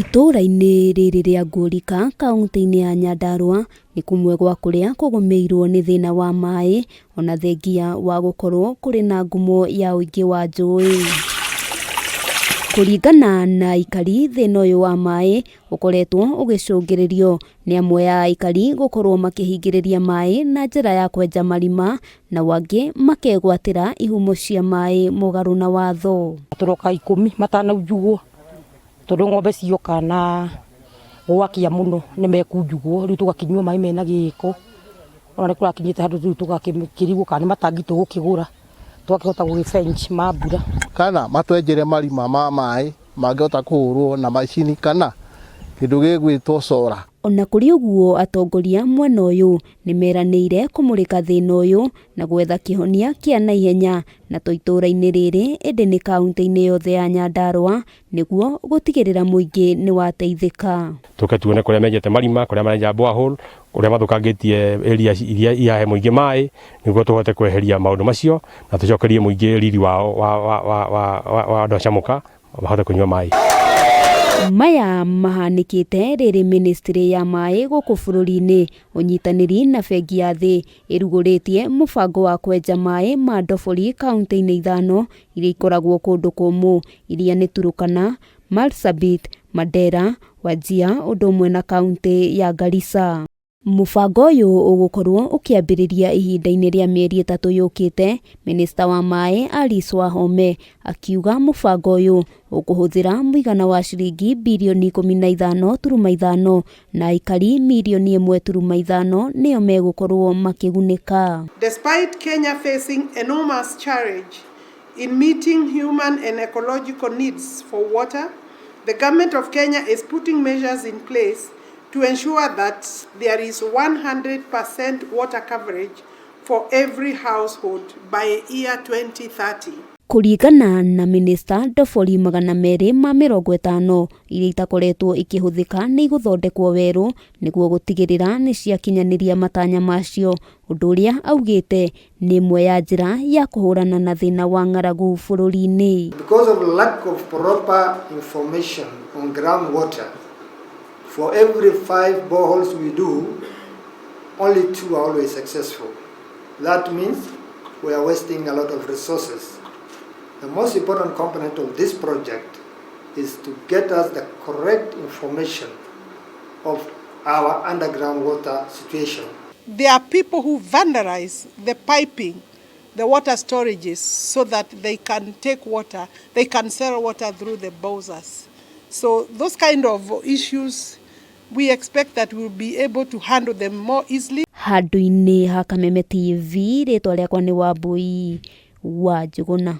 Itũũra-inĩ rĩrĩ rĩa Ngũrika kaũntĩ-inĩ ya Nyandarũa nĩ kũmwe gwa kũrĩa kũgũmĩirwo nĩ thĩna wa maĩ ona thengia wa gũkorwo kũrĩ na ngumo ya ũingĩ wa njũĩ. Kũringana na aikari thĩna ũyũ wa maĩ ũkoretwo ũgĩcũngĩrĩrio nĩ amwe a aikari gũkorwo makĩhingĩrĩria maĩ na njĩra ya kwenja marima nao angĩ makegwatĩra ihumo cia maĩ mũgarũ na watho. Tũroka 10 matanaunjugwo, tondũ ng'ombe cioka na gwakia mũno nĩ mekunjugwo, rĩu tũgakĩnyua maĩ mena gĩko. Ona nĩ kũrakinyĩte handũ rĩu tũgakĩrigwo kana nĩ matangi tũgũkĩgũra tũgakĩhota gũgĩ ma mbura. Kana matwenjere marima ma maĩ mangĩhota kũhũrwo na macini kana kĩndũ gĩgwĩtwo solar. Ona kũrĩ ũguo, atongoria mwena ũyũ nĩ meranĩire kũmũrĩka thĩna ũyũ na gwetha kĩhonia kĩa naihenya, na to itũũra-inĩ rĩrĩ ĩndĩ nĩ kaũntĩ-inĩ yothe ya Nyandarũa nĩguo gũtigĩrĩra mũingĩ nĩ wateithĩka. Tũke tuone kũrĩa menjete marima, kũrĩa marenja borehole, kũrĩa mathũkangĩtie area iria irahe mũingĩ maĩ, nĩguo tũhote kweheria maũndũ macio na tũcokerie mũingĩ riri wao wa andũ a Camuka mahote kũnyua maĩ. Maya mahanĩkĩte rĩrĩ ministry ya maĩ gũkũ bũrũri-inĩ ũnyitanĩri na bengi ya thĩ ĩrugũrĩtie mũbango wa kwenja maĩ ma ndobori kaũntĩ-inĩ 5 iria ikoragwo kũndũ kũmũ, iria nĩ Turkana, Marsabit, Mandera, Wajir ũndũ ũmwe na kaũntĩ ya Garissa. Mũbango ũyũ ũgũkorwo ũkĩambĩrĩria ihinda-inĩ rĩa mĩeri 3 yũkĩte. Minista wa maĩ Alice Wahome akiuga mũbango ũyũ ũkũhũthĩra mũigana wa ciringi birioni 15.5 na aikari mirioni 1.5 nĩo megũkorwo makĩgunĩka. Despite Kenya facing enormous challenge in meeting human and ecological needs for water, the government of Kenya is putting measures in place to ensure that there is 100% water coverage for every household by year 2030. Kũringana na minista, ndobori 250 iria itakoretwo ikĩhũthĩka nĩ igũthondekwo werũ nĩguo gũtigĩrĩra nĩ ciakinyanĩria matanya macio, ũndũ ũrĩa augĩte nĩ ĩmwe ya njĩra ya kũhũrana na thĩna wa ng'aragu bũrũri-inĩ. Because of lack of proper information on groundwater, for every 5 boreholes we do, only 2 are always successful. That means we are wasting a lot of resources. The most important component of this project is to get us the correct information of our underground water situation. There are people who vandalize the piping, the water storages, so that they can take water, they can sell water through the bowsers. So those kind of issues, we expect that we'll be able to handle them more easily. Handũ-inĩ ha Kameme TV, rĩtwa rĩakwa nĩ Wambui wa Njũgũna.